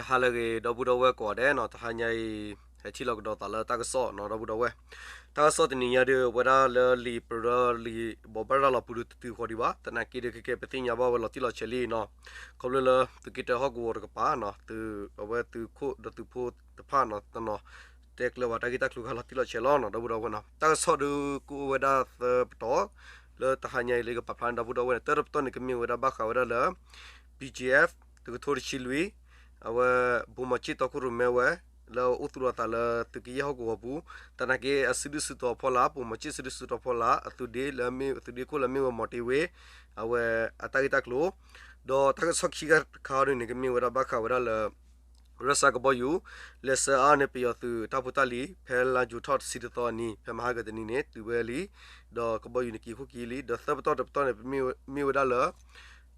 ဟါလၢအဂ့ၤ ဒီပုၢ်ဒီဝဲၢ်ကိးဂၤဒဲးနီၤ, တဟါညါအံၤ ဟဲထံၣ်လိာ်ကဒီးသးလၢတၢ်ကစီၣ်နီၤ ဒီပုၢ်ဒီဝဲၢ်. တၢ်ကစီၣ်တနံၤညါဒုး ဝဲဒၣ်လၢလံာ်ပရၢလံာ်ဘိးဘၣ်ရၤလီၤပူၤဒုးတတုၤဃီၤဒံးဘၣ်, သနာ်က့ဒုးခဲကဲ ပသ့ၣ်ညါဘၣ်ဝဲလီၤတံၢ်လီၤဆဲးလံနီၤ. ခီဖျိလၢ သုးက့တၢဟီၣ်ကဝီၤတကပၤနီၤ, သုး အဝဲသုးခိၣ်ဒီးသုးဖိတဖၣ်နီၤ တနီၤ တဲကျၢၤဘၣ်တၢ်ဂ့ၢ်တၢ်ကျိၤခါလီၤတံၢ်လီၤဆဲးလီၤနီၤ ဒီပုၢ်ဒီဝဲၢ်နီၤ. တၢ်ကစီၣ်ဒုးကအိၣ်ဝဲဒၣ်သၢပတီၢ် လၢတဟါညါအံၤလၢကပာ်ဖျါန့ၣ် ဒီပုၢ်ဒီဝဲၢ်န့ၣ် တၢ်တပတီၢ်န့ၣ် ကမ့ၢ်ဝဲဒၣ်ဘၣ်ဃးဝဲဒၣ်လၢ BGF တကထိတဆံလွံၢ် အဝဲ ဗိုလ်မှူးချုပ်တီခိၣ်ရိၣ်မဲဝဲ လၢအအိၣ်သူၣ်လီၤသးလၢသုးက့ယဲၢ်ဟီၣ်ကဝီၤပူၤ, သနာ်က့အစုဒုၣ်စုတီၤဖီလာ် ဗိုလ်မှူးချုပ်စုဒုၣ်စုတီၤဖီလာ် အသုးဒ့လၢအမ့ၢ်သုးဒ့ခိၣ်လၢအမ့ၢ်ဝဲ မောင်တင်ဝင်း အဝဲအတၢ်ဂ့ၢ်တၢ်ကျိၤ, ဒီးတၢ်ကစီၣ်ခံခါတခါဒုးန့ၣ် ကမ့ၢ်ဝဲဒၣ်ဘၣ်ဃးဝဲဒၣ်လၢ ရၢစၢကဘီယူၤ လဲၤဆှၢအါန့ၢ်ပယီၤသုးတၢ်ဖိတၢ်လံၤ ဖဲလါယူၤထီၣ်တဆံတသီအနံၤ ဖဲမဟါကတနံၤန့ၣ် တုၤဝဲလံ, ဒီးကဘီယူၤန့ၣ်က့ၤခိၣ်က့ၤလံ, ဒီးသၢပတီၢ်တပတီၢ်န့ၣ် မ့ၢ်ဝဲဒၣ်လၢ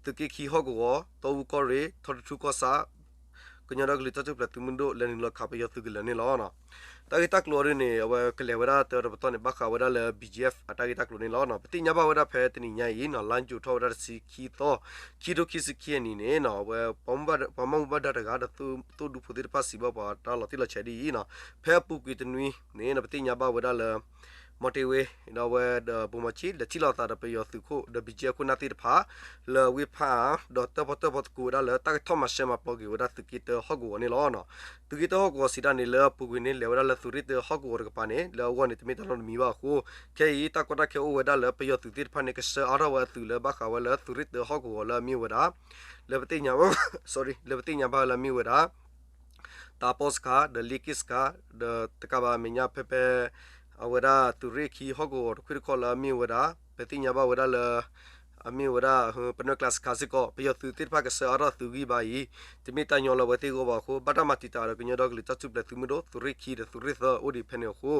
သုးက့ခံဟီၣ်ကဝီၤ တီအူကီၢ်ရ့ၣ် ထီတထူကီၢ်ဆၣ် ကညီဒီကလုာ်တၢ်ထူၣ်ဖျဲးသုးမုၢ်ဒိၣ် လဲၤနုာ်လီၤခးပယီၤသုးကလၢၤန့ၣ်လီၤ. တၢ်ဂ့ၢ်တၢ်ကျိၤအီၤဒုးန့ၣ် အဝဲကလဲၤဝဲဒၣ်တၢတပတီၢ်န့ၣ် ဘၣ်ဃးဝဲဒၣ်လၢ BGF အတၢ်ဂ့ၢ်တၢ်ကျိၤန့ၣ်လီၤ. ပသ့ၣ်ညါဘၣ်ဝဲဒၣ်ဖဲတနံၤညါအံၤနီၤ လါယူၤထီၣ်ဝဲဒၣ်တဆံခံသီ ခံထိခံဆံခံအနံၤန့ၣ်နီၤ အဝဲ ပှၤမၤမူဘၣ်ဒါတဂၤဒီး သိၣ်ဒူဖိသ့ၣ်တဖၣ်စံးဘၣ်ပှၤတၢ်လီၤတံၢ်လီၤဆဲးဒ်အံၤနီၤ, ဖဲအပူၤကွံာ်တနွံန့ၣ် ပသ့ၣ်ညါဘၣ်ဝဲဒၣ်လၢ မောင်တင်ဝင်း ဒီးအဝဲဒီးဗိုလ်မှူးချုပ် လဲၤထံၣ်လိာ်သးဒီးပယီၤသုးခိၣ်ဒီး BGF ခိၣ်နၢ်သ့ၣ်တဖၣ် လၢဝ့ၢ်ဖးအါ ဒီးတၢၣ်ပီၣ်တၢၣ်ပီသကိးဝဲဒၣ်လၢ တၢ်ကထီၣ်မၤစၢၤမၤပျီက့ၤဝဲဒၣ်သုးက့တၢဟီၣ်ကဝီၤန့ၣ်လီၤ. သုးက့တၢဟီၣ်ကဝီၤစံးတၢ်န့ၣ် လၢအပူၤကွံာ်န့ၣ် လဲၤဝဲဒၣ်လၢသုးရ့ၣ်တၢဟီၣ်ကဝီၤတကပၤန့ၣ် လၢအဂီၢ်န့ၣ် တမ့ၢ်တၢ်နီတမံၤဘၣ်အဃိ ခဲအံၤတၢ်ကီတၢ်ခဲအိၣ်ဝဲဒၣ်လၢ ပယီၤသုးသ့ၣ်တဖၣ်န့ၣ် ကဆှၢအါထီၣ်ဝဲအသုးလၢဘၣ်ဃးဝဲလၢသုးရ့ၣ်တၢဟီၣ်ကဝီၤလၢအမ့ၢ်ဝဲဒၣ် လၢပသ့ၣ်ညါ လၢပသ့ၣ်ညါဘၣ်လၢအမ့ၢ်ဝဲဒၣ် တၢ်ပီစခါ ဒီးလ့က့စခါ ဒီးတကးဘၣ်အမဲာ်ညါဖဲဖဲ အဝဲဒၣ်သုးရ့ၣ်ခံဟီၣ်ကဝီၤတခွ့ၣ်တခီၣ်လၢအမ့ၢ်ဝဲဒၣ် ပသ့ၣ်ညါဘၣ်ဝဲဒၣ်လၢ အမ့ၢ်ဝဲဒၣ် ပနွဲၢ်ကျါစခါစ့ၢ်ကီး ပယီၤသုးသ့ၣ်တဖၣ်ကဆှၢအါထီၣ်သုးဂံၢ်ဘါအံၤ တမ့ၢ်တၢ်ညီလၢအဝဲသ့ၣ်အဂီၢ်ဘၣ်အဃိ ဘၣ်တၢ်မၤတံာ်တာ်ဒီးကညီဒီကလုာ်တၢ်ထူၣ်ဖျဲးသုးမုၢ်ဒိၣ် သုးရ့ၣ်ခံဒီးသုးရ့ၣ်သၢအိၣ်ဒံးဖဲန့ၣ်အဃိ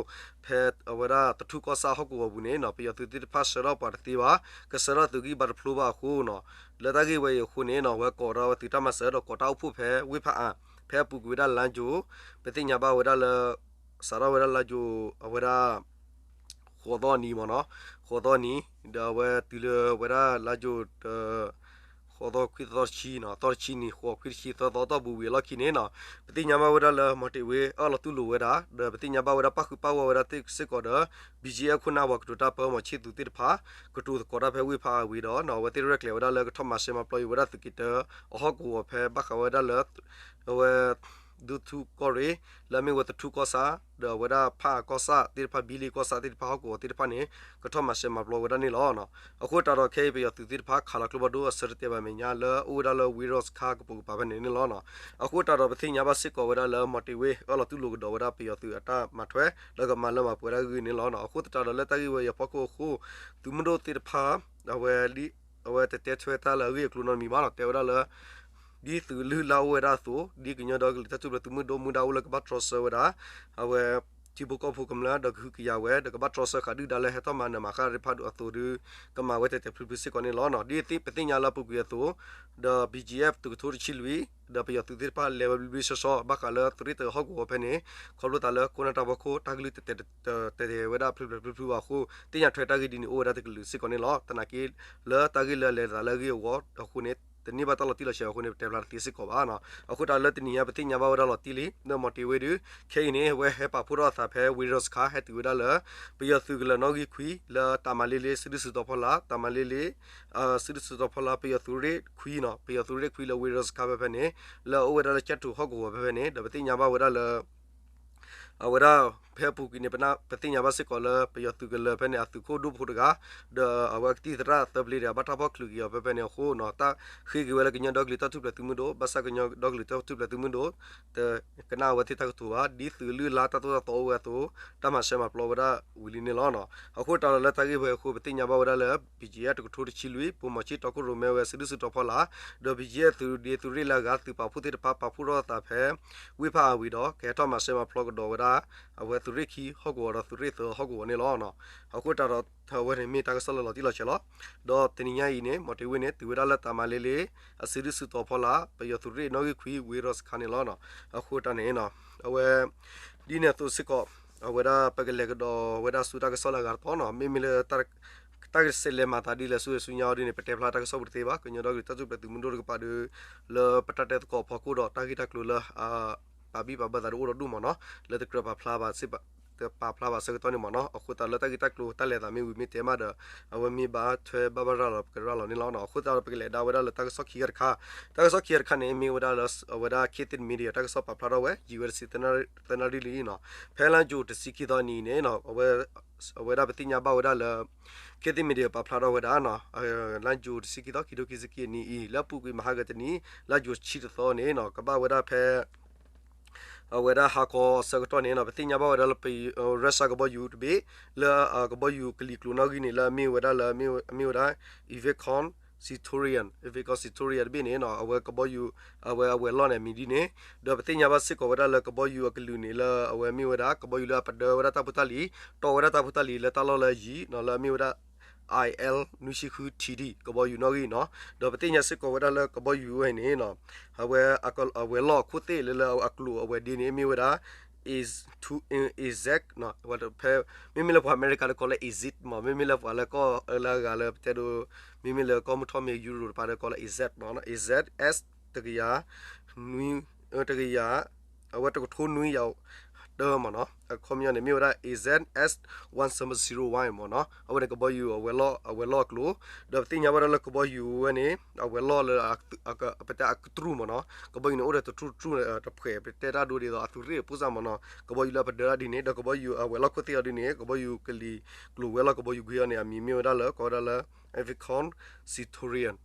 ဖဲအဝဲဒၣ်တထူကီၢ်ဆၣ်ဟီၣ်ကဝီၤပူၤန့ၣ်နီၤ ပယီၤသုးသ့ၣ်တဖၣ်ဆှၢထီၣ်ပှၤတသ့ဘၣ်, ကဆှၢထီၣ်သုးဂံၢ်ဘါတဖျိဘၣ်အဃိနီၤ လၢတၢ်ဂ့ၢ်ဝဲအံၤအဃိန့ၣ်နီၤ အဝဲကိးထီၣ်ဝဲသုးတၢ်မၤစၢၤဒီးကိးတၢ်အိၣ်ဖှိၣ်ဖဲဝ့ၢ်ဖးအါ ဖဲအပူၤကွံာ်ဝဲဒၣ်လါယူၤ ပသ့ၣ်ညါဘၣ်ဝဲဒၣ်လၢ စးထီၣ်ဝဲဒၣ်လါယူၤ အဝဲဒၣ် ဃိးသီအနံၤမ့ၢ်နီၤ, ဃိးသီအနံၤ ဒီးအဝဲတုၤလၢဝဲဒၣ်လါယူၤ ဃိးသီခွံသီတဆံနီၤ သီတဆံနံၤ ဃိးခွံတဆံ သၢသီတီၢ်ပူၤဝံၤအလီၢ်ခံန့ၣ်နီၤ ပသ့ၣ်ညါဘၣ်ဝဲဒၣ်လၢ မောင်တင်ဝင်း အၢၣ်လီၤတူၢ်လိာ်ဝဲဒၣ် ဒီးပသ့ၣ်ညါဘၣ်ဝဲဒၣ်ပၣ်ဃုာ်ပၣ်ဂီၢ်ဝဲဒၣ်သ့ၣ်စ့ၢ်ကီးဒီး BGF ခိၣ်နၢ်ပှၤကတိၤတၢ်ပၢမီၤဆံၣ်သူးသ့ၣ်တဖၣ် ကတိၤသကိးတၢ်ဖဲဝ့ၢ်ဖးအါဝံၤဒီးနီၤ အဝဲသ့ၣ်ရဲၣ်ကျဲၤဝဲဒၣ်လၢကထီၣ်မၤစၢၤမၤပျီက့ၤဝဲဒၣ်သုးက့တၢအဟီၣ်ကဝီၤဖဲဘၣ်ဃးဝဲဒၣ်လၢ အဝဲ ဒူထူကီၢ်ရ့ၣ် လၢအမ့ၢ်ဝဲတထူကီၢ်ဆၣ် ဒီးအဝဲဒၣ်ဖးအါကီၢ်ဆၣ်သ့ၣ်တဖၣ် ဘံလ့ကီၢ်ဆၣ်သ့ၣ်တဖၣ်ဟီၣ်ကဝီၤသ့ၣ်တဖၣ်န့ၣ် ကထီၣ်မၤစၢၤမၤပျီဝဲဒၣ်န့ၣ်လီၤ. အဃိသတးဒီးခဲအံၤပယီၤသုးသ့ၣ်တဖၣ်ခးလီၤကျိဖးဒိၣ်အဆၢတတဲာ်ဘၣ်အမဲာ်ညါလၢအအိၣ်ဝဲဒၣ်လၢ ဝ့ၢ်ရီစခါကပိာ်ကပၤဖဲန့ၣ်န့ၣ်လီၤ. အဃိသတးဒီးပသ့ၣ်ညါဘၣ်စ့ၢ်ကီးဝဲဒၣ်လၢ မောင်တင်ဝင်း အၢၣ်လီၤတူၢ်လိာ်ကဒီးဝဲဒၣ်ပယီၤသုးအတၢ်မၤထွဲ လၢကမၤလၢမၤပှဲၤဒၣ်ဂ့ၢ်န့ၣ်လီၤ. အဃိသတးဒီးလၢတၢ်ဂ့ၢ်ဝဲအံၤအဖီခိၣ်အဃိ သုးမုၢ်ဒိၣ်သ့ၣ်တဖၣ် အဝဲ အဝဲတတဲထွဲတၢ်လၢအဂ့ၢ်အကျိၤနီတမံၤဘၣ်နီၤ တဲဝဲဒၣ်လၢ ဒ်သုးလုၢ်လၢ်အိၣ်ဝဲဒၣ်အသိး ဒ်ကညီဒီကလုာ်တၢ်ထူၣ်ဖျဲးသုးမုၢ်ဒိၣ်မူဒါအိၣ်လၢကဘၣ်တြီဆၢဝဲဒၣ် အဝဲ ထံဖိကီၢ်ဖိကမျၢၢ်ဒီးကဟုကယာ်ဝဲ ဒီးကဘၣ်တြီဆၢဃာ်ဒုၣ်ဒါလၢဟဲထီၣ်မၤနၢၤမၤဃၣ်သ့ၣ်တဖၣ်အသိးဒီး ကမၤဝဲတဲာ်တဲာ်ဖျုးဖျုးစ့ၢ်ကီးန့ၣ်လီၤ. ဒ်ပသ့ၣ်ညါလၢအပူၤကွံာ်အသိး ဒီး BGF တကထိတဆံလွံၢ် ဒီးပယီၤသုးသ့ၣ်တဖၣ်လဲၤဝဲဘျ့ဘျ့ဆှီဆှီ ဘၣ်ဃးလၢသုးရ့ၣ်တၢဟီၣ်ကဝီၤဖဲန့ၣ် ခီဖျိသးလၢခိၣ်နၢ်တၢ်ဖီခိၣ် တၢ်ကလုၢ်တဲာ်တဲာ်ဝဲဒၣ်ဖျုးဖျုးဖျုးဖျုးဘၣ်အဃိ သ့ၣ်ညါထွဲတၢ်ဂ့ၢ်ဒ်န့ၣ်အိၣ်ဝဲဒၣ်တကလုာ်စ့ၢ်ကီးန့ၣ်လီၤ. သနာ်က့လၢတၢ်ဂ့ၢ်လၢအလဲၤသးလၢအဂ့ၢ်အဝီအဃိန့ၣ် တန့ၢ်ဘၣ်တၢ်လီၤတံၢ်လီၤဆဲးအဃိန့ၣ် ပတဲဖျါတသ့စ့ၢ်ကီးဘၣ်နီၤ. အဃိသတးလၢတနံၤညါပသ့ၣ်ညါဘၣ်ဝဲဒၣ်လီၤတံၢ်လံ လၢ မောင်တင်ဝင်း ဒုး ခဲအံၤန့ၣ် အဝဲဟဲပာ်ဖှိၣ်ထီၣ်အသးဖဲ ဝ့ၢ်ရီစခါ ဟဲတုၤဝဲဒၣ်လၢ ပယီၤသုးကလၢၤနီၣ်ဂံၢ်ခွံ လၢတၢ်မၤလ့လ့ စုဒုၣ်စုတီၤဖီလာ် တၢ်မၤလ့လ့ စုဒုၣ်စုတီၤဖီလာ် ပယီၤသုးရ့ၣ်ခွံနီၤ ပယီၤသုးရ့ၣ်ခွံလၢဝ့ၢ်ရီစခါဖဲဖဲန့ၣ် လၢအအိၣ်ဝဲဒၣ်လၢကၠဲၣ်ထူးဟီၣ်ကဝီၤဖဲဖဲန့ၣ် ဒီးပသ့ၣ်ညါဘၣ်ဝဲဒၣ်လၢ အဝဲဒၣ် ဖဲအပူၤကွံာ်န့ၣ် ပသ့ၣ်ညါဘၣ်စ့ၢ်ကီးလၢ ပယီၤသုးကလၢၤဖဲန့ၣ် အသုးခိၣ်ဒူၣ်ဖိတဂၤ ဒီးအဝဲကသံၣ်သရၣ်သၢပျ့ၤတဂၤ ဘၣ်တၢ်ဖီၣ်ချုးက့ၤအီၤဖဲဖဲန့ၣ်အဃိနီၤ တၢ်ဃ့က့ၤဝဲလၢကညီဒီကလုာ်တၢ်ထူၣ်ဖျဲးသုးမုၢ်ဒိၣ် ဘၣ်ဆၣ်ကညီဒီကလုာ်တၢ်ထူၣ်ဖျဲးသုးမုၢ်ဒိၣ် တကနၣ်အဝဲသ့ၣ်တၢ်ကတိၤဘၣ် ဒ်သုးလုၢ်လၢ်တၢ်သိၣ်တၢ်သီအိၣ်ဝဲအသိး တၢ်မၤစၢၤမၤပျီဝဲဒၣ်ဝံၤလံန့ၣ်လီၤ. အဃိသတးဒီးလၢတၢ်ဂ့ၢ်ဝဲအဃိ ပသ့ၣ်ညါဘၣ်ဝဲဒၣ်လၢ BGF တကထိတဆံလွံၢ် ဗိုလ်မှူးချုပ်တီခိၣ်ရိၣ်မဲဝဲ စုဒုၣ်စုတီၤဖီလာ် ဒီး BGF သုးဒ့သုးရ့ၣ်လၢအဂၤ သုးပာ်ဖှိၣ်သ့ၣ်တဖၣ်ပာ်ဖှိၣ်ထီၣ်အသးဖဲ ဝ့ၢ်ဖးအါဝံၤဒီး ကဟဲထီၣ်မၤစၢၤမၤပျီကဒီးဝဲဒၣ် အဝဲသုးရ့ၣ်ခံဟီၣ်ကဝီၤဒီးသုးရ့ၣ်သၢဟီၣ်ကဝီၤန့ၣ်လီၤ. အဃိသတးဒီး အဝဲန့ၣ်မ့ၢ်တၢ်ကစီၣ်လၢလီၤတံၢ်လီၤဆဲးလီၤ. ဒီးတနံၤညါအံၤန့ၣ် မောင်တင်ဝင်း န့ၣ် တုၤဝဲဒၣ်လၢတၢ်မၤလ့လ့ အစုဒုၣ်စုတီၤဖီလာ် ပယီၤသုးရ့ၣ်နီၣ်ဂံၢ်ခွံ ဝ့ၢ်ရီစခါန့ၣ်လီၤ. အဃိတၢ်န့ၣ် အဝဲ ဒ်န့ၣ်အသိးစ့ၢ်ကီး အဝဲဒၣ်ပကလဲၤကဒီးဝဲဒၣ်ဆူတၢ်ကစီၣ်လၢအဂၤတပီၢ်နီၤ မ့မ့ၢ်လၢတၢ် တၢ်ကဆဲးလဲၤမၤသးဒ်လဲၣ်ဆူဆူညါအီၤဒ်န့ၣ် ပတဲဖျါတၢ်ကစီၣ်ပူၤတသ့ဘၣ်. ကညီဒီကလုာ်တၢ်ထူၣ်ဖျဲးသုးမုၢ်ဒိၣ်တကပၤဒီး လၢပတၢ်တဲသကိးအဖီခိၣ်ဒီး တၢ်ဂ့ၢ်တၢ်ကျိၤလၢ ပာ်ဘံၣ်ပာ်ဘၢသးတအိၣ်ဒီးဒူၣ်မ့ၢ်နီၤ, လၢတကြၢးပာ်ဖျါဘၣ် ပာ်ဖျါဘၣ်ဆၢကတီၢ်န့ၣ်မ့ၢ်နီၤ. အဃိသတးလၢတၢ်ဂ့ၢ်တၢ်ကျိၤတၢ်လဲၤသးမ့ၢ်ဝံၤမ့ၢ်တဲမးဒီး အဝဲမ့ၢ်ဘၣ်ထွဲဘၣ်ဘၣ်ရၤလီၤ ပကရၤလီၤန့ၣ်လီၤ. အဃိသတးဒီး ပကလဲၤဒါဝဲဒၣ်လၢတၢ်ကစီၣ်ခံဂၤတခါ, တၢ်ကစီၣ်ခံဂၤတခါန့ၣ် မ့ၢ်ဝဲဒၣ်လၢ အဝဲဒၣ် ခေတ်သစ် Media တၢ်ကစီၣ်ပာ်ဖျါထီၣ်ဝဲ ယံာ်ဝဲတဆံသၢနၣ်ရံၣ်လံနီၤ. ဖဲလါယူၤတဆံခံသီနံၤန့ၣ်နီၤ အဝဲဒၣ်ပသ့ၣ်ညါဘၣ်ဝဲဒၣ်လၢ ခေတ်သစ် Media ပာ်ဖျါထီၣ်ဝဲဒၣ်နီၤ လါယူၤတဆံခံသီ ခံထိခံဆံခံအနံၤအံၤ လၢအပူၤကွံာ်မဟါကတနံၤ လါယူၤတဆံတသီန့ၣ်နီၤ ကဘၣ်ဝဲဒၣ်ဖဲ အဝဲဒၣ်ဟါခီအဆၢကတီၢ်န့ၣ်နီၤ ပသ့ၣ်ညါဘၣ်ဝဲဒၣ်လၢ Russia ကဘီယူၤတဘ့ၣ် လၢကဘီယူၤကလံၤကျိၤနီၣ်ဂံၢ်န့ၣ် လၢအမ့ၢ်ဝဲဒၣ်လၢ မ့ၢ်ဝဲဒၣ် Iveco Centurion, Iveco Centurion တဘ့ၣ်န့ၣ်နီၤ အဝဲကဘီယူၤ အဝဲအဝဲၤလီၢ်န့ၣ် အမံၤဒ်န့ၣ်, ဒီးပသ့ၣ်ညါဘၣ်စ့ၢ်ကီးဝဲဒၣ်လၢကဘီယူၤအကလုာ်န့ၣ် လၢအဝဲမ့ၢ်ဝဲဒၣ် ကဘီယူၤလၢအပဒၢဝဲဒၣ်တၢ်ဖိတၢ်လံၤ, တီၢ်ဝဲဒၣ်တၢ်ဖိတၢ်လံၤလၢတၢ်လီၢ်လၢအယံၤနီၤ လၢအမ့ၢ်ဝဲဒၣ် IL နွံဆံဃု TD ကဘီယူၤနီၣ်ဂံၢ်နီၤ. ဒီးပသ့ၣ်ညါစ့ၢ်ကီးဝဲဒၣ်လၢကဘီယူၤဝဲန့ၣ်နီၤ အဝဲ အဝဲၤလီၢ်အခိၣ်သ့ၣ်လၢလၢအကျိၤအဝဲၤဒ့န့ၣ် မ့ၢ်ဝဲဒၣ် AZ, ဖဲ မ့မ့ၢ်လၢပှၤအမဲရကၤဒီးကိးလၢ AZ မ့ၢ် မ့မ့ၢ်လၢပှၤလၢကီၢ်လၢအဂၤလၢပတဲဒိး မ့မ့ၢ်လၢကီၢ်မုၢ်ထီၣ်မ့ၢ် Euro တပၤဒီးကိးလၢ AZ မ့ၢ် AZS တကယၤ တကယၤ အဝဲတကထိနွံယၤတၢမ့ၢ်နီၤ. အခီပညီန့ၣ် မ့ၢ်ဝဲဒၣ် AZS one seven zero one မ့ၢ်နီၤ. အဝဲန့ၣ်ကဘီယူၤအဝဲၤလီၢ်အကျိၤ, ဒီးပသ့ၣ်ညါဘၣ်ဒၣ်လၢကဘီယူၤဝဲန့ၣ် အဝဲၤလီၢ်လၢ ပတဲအကတြူၢ်မ့ၢ်နီၤ. ကဘီယူၤန့ၣ်အိၣ်ဒီးတတြူၢ်တတြူၢ်တဖှဲး ပတဲတၢ်ဒိဒ်သိးအသုးရ့ၣ်အပူၤစၢ်မ့ၢ်နီၤ. ကဘီယူၤလၢပဒၢဒ်န့ၣ် ဒီးကဘီယူၤအဝဲၤလီၢ်ခိၣ်သ့ၣ်အီၤဒ်န့ၣ် ကဘီယူၤကလံၤကျိၤဝဲၤလီၢ်ကဘီယူၤကွံာ်အီၤန့ၣ် အမံၤမ့ၢ်ဝဲဒၣ်လၢ ကိးဝဲဒၣ်လၢ Iveco Centurion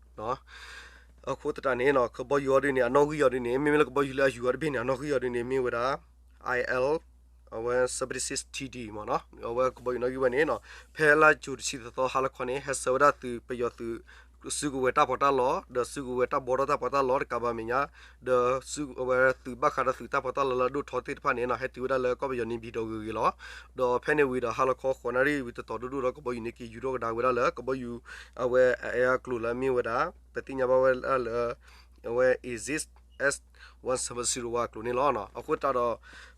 အဃိသတးန့ၣ်နီၤ ကဘီယူၤအီၤဒ်န့ၣ် အနီၣ်ဂံၢ်အီၤဒ်န့ၣ် မ့မ့ၢ်လၢကဘီယူၤလၢအယူၤအီၤတဘ့ၣ်န့ၣ် အနီၣ်ဂံၢ်အီၤဒ်န့ၣ် မ့ၢ်ဝဲဒၣ် IL အဝဲ seventy-six TD မ့ၢ်နီၤ. အဝဲကဘီယူၤနီၣ်ဂံၢ်ဝဲန့ၣ်နီၤ ဖဲလါယူၤတဆံသီဟါလီၤခီန့ၣ် ဟဲဆှၢဝဲဒၣ်သုးပယီၤသုး စုကဝဲၤတၢ်ပီးတၢ်လီ ဒီးစုကဝဲၤတၢ်ဘီထီၣ်တၢ်ပီးတၢ်လီတကးဘၣ်မဲာ်ညါ ဒီးစုကဝဲၤသုးဘၣ်ဃးဒီးသုးတၢ်ပီးတၢ်လီလၢအဒိၣ်ထီသ့ၣ်တဖၣ်န့ၣ်နီၤ ဟဲတုၤဝဲဒၣ်လၢကီၢ်ပယီၤန့ၣ် ဘံၣ်ဒီးဂ့ၤဂ့ၤလီၤ. ဒီးဖဲန့ၣ်ဝံၤဒီးဟါလီၤခီဃိးနၣ်ရံၣ်ဝံၤတတီၤဒိၣ်ဒိၣ်ဒီး ကဘီယူၤန့ၣ်က့ၤယူၤထီၣ်ကဒါဝဲဒၣ်လၢ ကဘီယူၤ အဝဲအအဲအကျိၤလၢအမ့ၢ်ဝဲဒၣ် ပသ့ၣ်ညါဘၣ်ဝဲဒၣ်လၢ အဝဲ AZS one seven zero one အကျိၤန့ၣ်လီၤ. အဃိသတးဒီး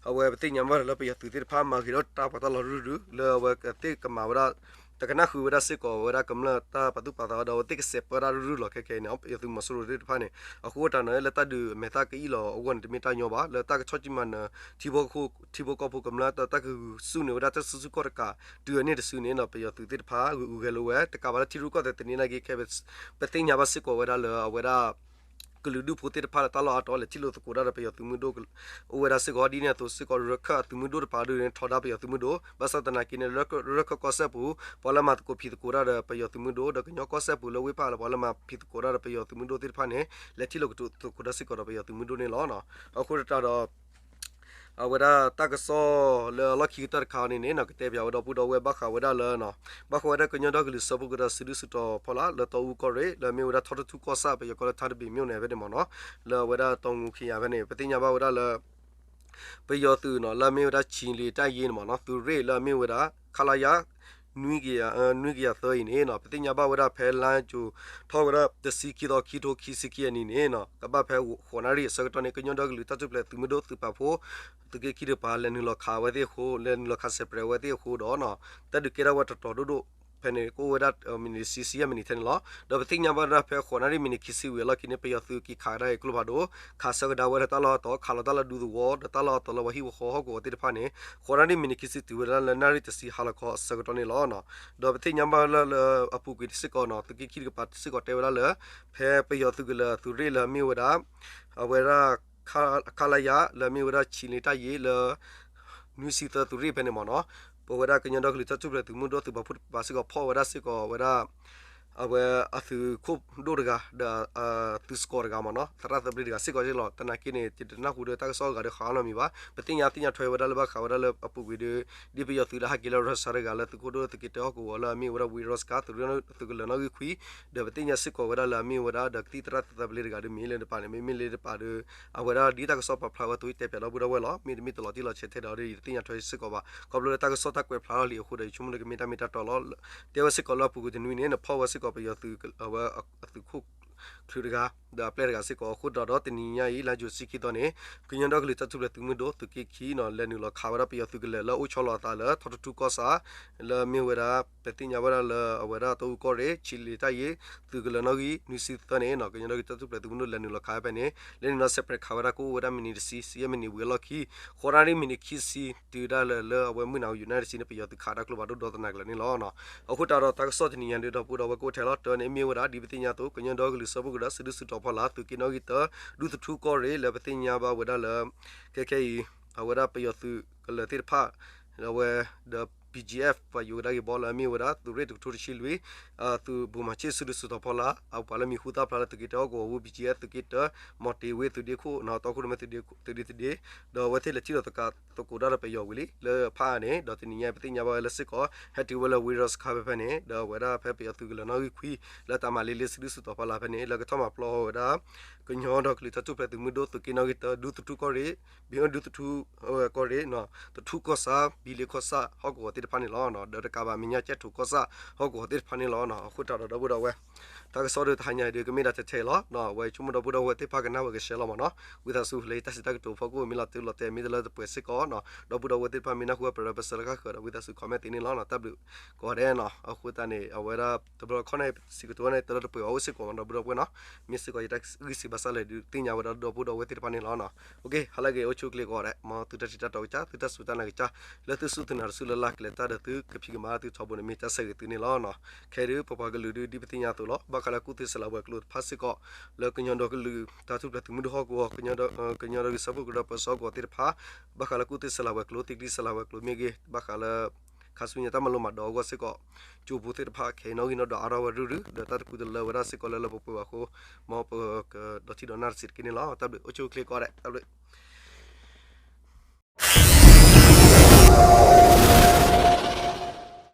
အဝဲပသ့ၣ်ညါဘၣ်လၢပယီၤသုးသ့ၣ်တဖၣ်မၤဂ့ၤထီၣ်တၢ်ပီးတၢ်လီရုၢ်ရုၢ် လၢအဝဲသ့ၣ်ကမၤဝဲဒၣ် တကနၣ်ဃုာ်ဝဲဒၣ်စ့ၢ်ကီးဝဲဒၣ်ကမျၢၢ်တၢ်ပာ်သူၣ်ပာ်သးဒီး အဝဲသ့ၣ်ကစဲးပၢတၢ်ရုၢ်ရုၢ်လီၤ. ခဲကနံၣ်အံၤန့ၣ် ပယီၤသုးမီၤစိရိၤသ့ၣ်တဖၣ်န့ၣ် အဃိသတးန့ၣ် လၢတၢ်ဒုးအမဲာ်သၣ်ကအံၣ်လီၤအဂီၢ်န့ၣ် တမ့ၢ်တၢ်ညီဘၣ် လၢတၢ်ကဆီၣ်ကံမၤနၢၤ ထံဖိကီၢ်ဖိကမျၢၢ်တၢ်ကဂုာ်ဆူၣ်န့ၢ်ဝဲဒၣ်တၢ်စုဆူၣ်ခီၣ်တကး တုၤအန့ၣ်တစုန့ၣ်နီၤ ပယီၤသုးသ့ၣ်တဖၣ်ဂုာ်အုးဂဲၤလိာ်ဝဲ တကးဘၣ်လၢထံရူၢ်ကီၢ်သဲးသန့နၢ်က့ခဲ ပသ့ၣ်ညါဘၣ်စ့ၢ်ကီးဝဲဒၣ်လၢအဝဲဒၣ် ကလုာ်ဒူၣ်ဖိသ့ၣ်တဖၣ်လၢတၢ်လီၢ်အါတီၤ လဲၤထံၣ်လိာ်သကိးတၢ်ဒီးပယီၤသုးမုၢ်ဒိၣ် အိၣ်ဝဲဒၣ်စ့ၢ်ကီး ဒ်န့ၣ်အသိးစ့ၢ်ကီး ရခၢၣ်အသုးမုၢ်ဒိၣ်တပၤဒ်န့ၣ် ထီဒါပယီၤသုးမုၢ်ဒိၣ် ဘၣ်ဆၣ်သနာ်က့န့ၣ် ရခၢၣ်ကီၢ်စဲၣ်ပူၤ ပှၤလၢမၤသကိးဖံးသကိးတၢ်ဒီးပယီၤသုးမုၢ်ဒိၣ် ဒီးကညီကီၢ်စဲၣ်ပူၤလၢဝ့ၢ်ပၢ်လၢပှၤလၢမၤဖံးသကိးတၢ်ဒီးပယီၤသုးမုၢ်ဒိၣ်သ့ၣ်တဖၣ်န့ၣ် လဲၤထံၣ်လိာ်ကသကိးတၢ်စ့ၢ်ကီးဒီးပယီၤသုးမုၢ်ဒိၣ်န့ၣ်လီၤ. အဃိသတးဒီး အဝဲဒၣ်တၢ်ကစီၣ်လၢအလီၢ်ခံကတၢၢ်တခါန့ၣ်န့ၣ် ကတဲပၠးဝဲဒီပုၢ်ဒီဝဲၢ်ဘၣ်ဃးဝဲဒၣ်လၢ ဘၣ်ဃးဝဲဒၣ်ကညီဒီကလုာ်စၢဖှိၣ်ကရၢစုဒုၣ်စုတီၤဖီလာ် လၢတီအူကီၢ်ရ့ၣ် လၢအမ့ၢ်ဝဲဒၣ်ထီတထူၣ်ကီၢ်ဆၣ် ပယီၤကီၢ်လၢထါတဘ့ၣ်မ့ၢ်အိၣ်န့ၣ်ဖဲန့ၣ်မ့ၢ်နီၤ လၢအဝဲဒၣ်တီမူခ့ယါဖဲန့ၣ် ပသ့ၣ်ညါဘၣ်ဝဲဒၣ်လၢ ပယီၤသုးနီၤ လၢအမ့ၢ်ဝဲဒၣ် ချီလ့ၤတၢ်ယ့န့ၣ်မ့ၢ်နီၤ သုးရ့ၣ်လၢအမ့ၢ်ဝဲဒၣ် ခလရ နွံကယၤသၢအံၤန့ၣ်နီၤ ပသ့ၣ်ညါဘၣ်ဝဲဒၣ်ဖဲလါယူၤ ထီၣ်ဝဲဒၣ်တဆံခံသီ ခံထိခံဆံခံအနံၤန့ၣ်နီၤ ကဘၣ်ဖဲဃိးနၣ်ရံၣ်အဆၢကတီၢ်န့ၣ် ကညီဒီကလုာ်တၢ်ထူၣ်ဖျဲးသုးမုၢ်ဒိၣ်သုးပာ်ဖှိၣ် သုးက့ခံတကပၤ လဲၤနုာ်လီၤခးအဝဲသ့ၣ်အဃိ လဲၤနုာ်လီၤခးစဲးပြဲးအဝဲသ့ၣ်အဃိဒီးနီၤ တၢ်ဒုးကဲထီၣ်ဝဲတတီၤဒိၣ်ဒိၣ် ဖဲန့ၣ် ကအိၣ်ဝဲဒၣ်မံးနံးဆံဆံယဲၢ်မံးနံးထဲန့ၣ်လီၤ. ဒီးပသ့ၣ်ညါဘၣ်ဝဲဒၣ်ဖဲဃိးနၣ်ရံၣ်မံးနံးခံဆံဝံၤအလီၢ်ခံန့ၣ် ပယီၤသုးက့ၤခးကဒါအံၤကျိဖးဒိၣ် ခးဆၢကဒါဝဲဒၣ်တၢ်လီၢ်အတီၤ ခးလီၤတၢ်လီၢ်ဒူသဝီ ဒီးတၢ်လီၢ်အတီၤလၢပှၤဟံၣ်ဖိဃီဟီၣ်ကဝီၤသ့ၣ်တဖၣ်န့ၣ် ဃိးနၣ်ရံၣ်မံးနံးခံဆံတုၤဝဲဒၣ်လၢနၣ်ရံၣ်တဆံဟါလီၤခီအဆၢကတီၢ်န့ၣ်လီၤ. ဒီးပသ့ၣ်ညါဘၣ်လၢလၢအပူၤကွံာ်စ့ၢ်ကီးနီၤ သုးက့ခံတကပၤစ့ၢ်ကီးတဲဝဲဒၣ်လၢ ဖဲပယီၤသုးကလၢၤသုးရ့ၣ်လၢအမ့ၢ်ဝဲဒၣ် အဝဲဒၣ် ခလရ လၢအမ့ၢ်ဝဲဒၣ် ချီလ့ၤတၢ်ယ့လၢ နွံဆံသၢသုးရ့ၣ်ဖဲန့ၣ်မ့ၢ်နီၤ ပဝဲဒၣ်ကညီဒီကလုာ်တၢ်ထူၣ်ဖျဲးသုးမုၢ်ဒိၣ်သုးပာ်ဖှိၣ်တကပၤစ့ၢ်ကီးဖီၣ်ဝဲဒၣ်စ့ၢ်ကီးဝဲဒၣ် အဝဲအသုးခိၣ်ဒိၣ်တဂၤ ဒီးအသုးစကီးတဂၤမ့ၢ်နီၤ သရၣ်သၢဘျ့တဂၤစ့ၢ်ကီးလီၤ. သနာ်က့န့ၣ် ယတနၢ်ဟူဒီးတၢ်ကစီၣ်အဂၤဒီးဃးအီၤနီတမံၤဘၣ်. ပသ့ၣ်ညါသ့ၣ်ညါထွဲဝဲဒၣ်လၢဘၣ်ဃးဝဲဒၣ်လၢအပူၤကွံာ်ဒီး ဒ်ပယီၤသုးလၢဟဲက့ၤလၢ Russia တဂၤလၢသုးခိၣ်ဒိၣ်သုးက့တၢဟီၣ်ကဝီၤလၢအမ့ၢ်ဝဲဒၣ် ဝံၤရီစကၤ သုးကလၢၤနီၣ်ဂံၢ်ခွံ ဒီးပသ့ၣ်ညါစ့ၢ်ကီးဝဲဒၣ်လၢအမ့ၢ်ဝဲဒၣ်ဒီးကသံၣ်သရၣ်သၢဘျ့တဂၤဒီးမ့ၢ်လၢတပၤန့ၣ် မ့မ့ၢ်လၢတပၤဒီး အဝဲဒၣ်ဒ်တၢ်ကစီၣ်ပာ်ဖျါဝဲအသိးတဲပၠးဒီပုၢ်ဒီဝဲၢ်လီၤ. မ့တမ့ၢ်တလီၤတံၢ်လီၤဆဲးထဲဒီးယတသ့ၣ်ညါထွဲစ့ၢ်ကီးဘၣ်. ခီဖျိလၢတၢ်ကစီၣ်တၢ်ကွဲးဖျါထီၣ်လံအဃိဒီး ယဆိကမိၣ်လၢကမ့ၢ်တၢ်မ့ၢ်တၢ်တီလီၤ. တဲဝဲစ့ၢ်ကီးလၢအပူၤကွံာ်တနွံန့ၣ် နဖီၣ်ဝဲစ့ၢ်ကီးပယီၤသုး အဝဲအသုးခိၣ် ချုးတဂၤ ဒီးအပျဲၢ်တဂၤစ့ၢ်ကီး အဃိတၢ်ဒီးတနံၤညါအံၤ လါယူၤတဆံခံသီန့ၣ် ကညီဒီကလုာ်တၢ်ထူၣ်ဖျဲးသုးမုၢ်ဒိၣ်သုးက့ခံနီၤ လဲၤနုာ်လီၤခးဝဲဒၣ်ပယီၤသုးကလၢၤလၢအိၣ်ဆီလီၤအသးလၢ ထီထထူကီၢ်ဆၣ် လၢမ့ၢ်ဝဲဒၣ် ပသ့ၣ်ညါဝဲဒၣ်လၢအဝဲဒၣ်တီအူကီၢ်ရ့ၣ် ဆံးလ့ၤတၢ်ယ့ သုးကလၢၤနီၣ်ဂံၢ်နွံဆံသၢန့ၣ်နီၤ ကညီဒီကလုာ်တၢ်ထူၣ်ဖျဲးသုးမုၢ်ဒိၣ်လဲၤနုာ်လီၤခးဝဲဖဲန့ၣ် လဲၤနုာ်လီၤ separate ခးဝဲဒၣ်ကအိၣ်ဝဲဒၣ်မံးနံးတဆံ ဆံယဲၢ်မံးနံးဝံၤအလီၢ်ခံ ဃိးနၣ်ရံၣ်မံးနံးခံဆံ တုၤဒၣ်လဲာ်လၢအဝဲမုၢ်နၤအူယုၢ်နၣ်ရံၣ်တဆံန့ၣ် ပယီၤသုးခးတၢ်ကျိဖးဒိၣ်ဒီသနာ်က့လၢာ်န့ၣ်လီၤ. အဃိတၢ်ဒီးတၢ်ကစီၣ်တနံၤညါဒုး ဒီပုၢ်ဒီဝဲၢ်ကအိၣ်ထဲလီၤ တၢ်န့ၣ်မ့ၢ်ဝဲဒၣ် ဒ်ပသ့ၣ်ညါအသိး ကညီဒီကလုာ်စၢဖှိၣ်ကရၢ စုဒုၣ်စုတီၤဖီလာ် သုးက့နီၣ်ဂံၢ်တၢ ဒူသထူကီၢ်ရ့ၣ် လၢပသ့ၣ်ညါဘၣ်ဝဲဒၣ်လၢ ခဲခဲအံၤ အဝဲဒၣ်ပယီၤသုးကလၢၤသ့ၣ်တဖၣ် အဝဲဒီး BGF ပယီၤကဒါက့ၤဘီလၢအမ့ၢ်ဝဲဒၣ် သုးရ့ၣ်တကထိတဆံလွံၢ် သုးဘိၣ်မၤဆ့ၣ် စုဒုၣ်စုတီၤဖီလာ် အပှၤလၢမံၤဟူသၣ်ဖျါလၢသုးက့တၢဟီၣ်ကဝီၤပူၤ BGF သုးက့တၢ မီၤတ့ၤဝ့သုးဒ့ခိၣ် တီခိၣ်ရိၣ်မဲသုးဒ့တဒ့တဒ့ ဒီးအဝဲသ့ၣ်လဲၤထံၣ်လိာ်သကိးတၢ်ဒီးပယီၤဝံၤလံ လၢဖးအါန့ၣ် ဒီးတနံၤညါပသ့ၣ်ညါဘၣ်ဝဲလၢစ့ၢ်ကီး ဟဲတုၤဝဲလၢ ဝ့ၤရီးစခါဖဲဖဲန့ၣ် ဒီးအဝဲဒၣ်ဖဲပယီၤသုးကလၢၤနီၣ်ဂံၢ်ခွံ လၢတၢ်မၤလ့လ့ စုဒုၣ်စုတီၤဖီလာ်ဖဲန့ၣ် လၢကထီၣ်မၤပျီဝဲဒၣ် ကညီဒီကလုာ်တၢ်ထူၣ်ဖျဲးသုးမုၢ်ဒိၣ်သုးက့နီၣ်ဂံၢ်တၢ ဒူသထူကီၢ်ရ့ၣ် ဘ့ဒူသထူကီၢ်ရ့ၣ် သထူကီၢ်ဆၣ် ဘံလ့ကီၢ်ဆၣ်ဟီၣ်ကဝီၤသ့ၣ်တဖၣ်န့ၣ်လီၤ. ဒီးတကးဘၣ်မဲာ်ညါကဲထိၣ်ကီၢ်ဆၣ်ဟီၣ်ကဝီၤသ့ၣ်တဖၣ်န့ၣ်လီၤ. အဃိတၢ်ဒီးဒီပုၢ်ဒီဝဲၢ် တၢ်ကစီၣ်ဒီးတဟါညါအံၤဒုးကမ့ၢ်ဒၣ်ထဲထဲလီၤ. အဝဲဆိကမိၣ်ဒီပုၢ်ဒီဝဲၢ်သ့ၣ်တဖၣ်ကနၣ်ဝဲကရှဲလီၤမးနီၤ ဝံသးစူၤလၢတၢ်စံးတၢ်ကတိၤဖီခိၣ် မ့ၢ်လီၤတံၢ်လီၤတဲာ် မ့ၢ်တလၢတပှဲၤစ့ၢ်ကီးနီၤ ဒီပုၢ်ဒီဝဲၢ်သ့ၣ်တဖၣ်မ့ၢ်နၢ်ဟူဝဲပရၢပစၢလၢဃၣ်ဃၢၤဒီး ဝံသးစူၤ comment သ့န့ၣ်လီၤ. တၢ်ဘျုးကိးဂၤဒဲးနီၤ အဃိသတးန့ၣ် အဝဲဒၣ်တဘျီခီန့ၣ် စံးကတိၤဝဲန့ၣ် တလၢတပှဲၤအအိၣ်စ့ၢ်ကီးမး ဒီပုၢ်ဒီဝဲၢ်နီၤ မ့ၢ်စ့ၢ်ကီးယတၢ်ဂံၢ်စံးဘၣ်ဆၣ်လၢဒုးသ့ၣ်ညါဝဲဒၣ်ဒီပုၢ်ဒီဝဲၢ်သ့ၣ်တဖၣ်န့ၣ်လီၤ. ဟါလၢအဂ့ၤ အိၣ်ဆူၣ်အိၣ်ချ့ကိးဂၤဒဲး မ်သုတၢ်ထံၣ်တၢ်တီကစၢ် သုတၢ်စူၢ်တၢ်နာ်ကစၢ် လၢသုစူၢ်သုနာ်တစူၢ်လၢ်လၢ်ကလဲၤတၢ်ဒီးသုကဖံးကမၤလၢသုထီဘိန့ၣ် မ့ၢ်တၢ်ဆၢဂ့ၤသုန့ၣ်လီၤ. ခဲအံၤဒုး ပပှၤကလုာ်ဒုး ဒ်ပသ့ၣ်ညါအသိးလီၤ ဘၣ်ဃးလၢကူၣ်သ့စလၤဝဲၤကျိၤတဖၣ်စ့ၢ်ကီး လၢကညီဒီကလုာ်တၢ်ထူၣ်ဖျဲးသုးမုၢ်ဒိၣ်ဟီၣ်ကဝီၤ ကညီဒီကလုာ်စၢဖှိၣ်ကရၢပၢဆှၢဟီၣ်ကဝီၤသ့ၣ်တဖၣ် ဘၣ်ဃးလၢကူၣ်သ့စလၤဝဲၤကျိၤ သ့ၣ်ကျံစလၤဝဲၤကျိၤမ့ၢ်ဂ့ၤ ဘၣ်ဃးလၢ ခါဆူညါတၢ်မၤလိမၤဒိးအဂီၢ်စ့ၢ်ကီး ကၠိဖိသ့ၣ်တဖၣ် ခဲအံၤနီၣ်ဂံၢ်နီၣ်ဒွးအါထီၣ်ဝဲရုၢ်ရုၢ် ဒီးတၢ်တပူၤတလၢဝဲဒၣ်စ့ၢ်ကီးလၢလၢပှဲၤပှဲၤဘၣ်အဃိ မ်ပကဒီးထံၣ်ဒီးနၢ်တစဲးတက့ၢ်န့ၣ်လီၤ. တၢ်ဘျုး အိၣ်ဆူၣ်အိၣ်ချ့ကိးဂၤဒဲး တၢ်ဘျုး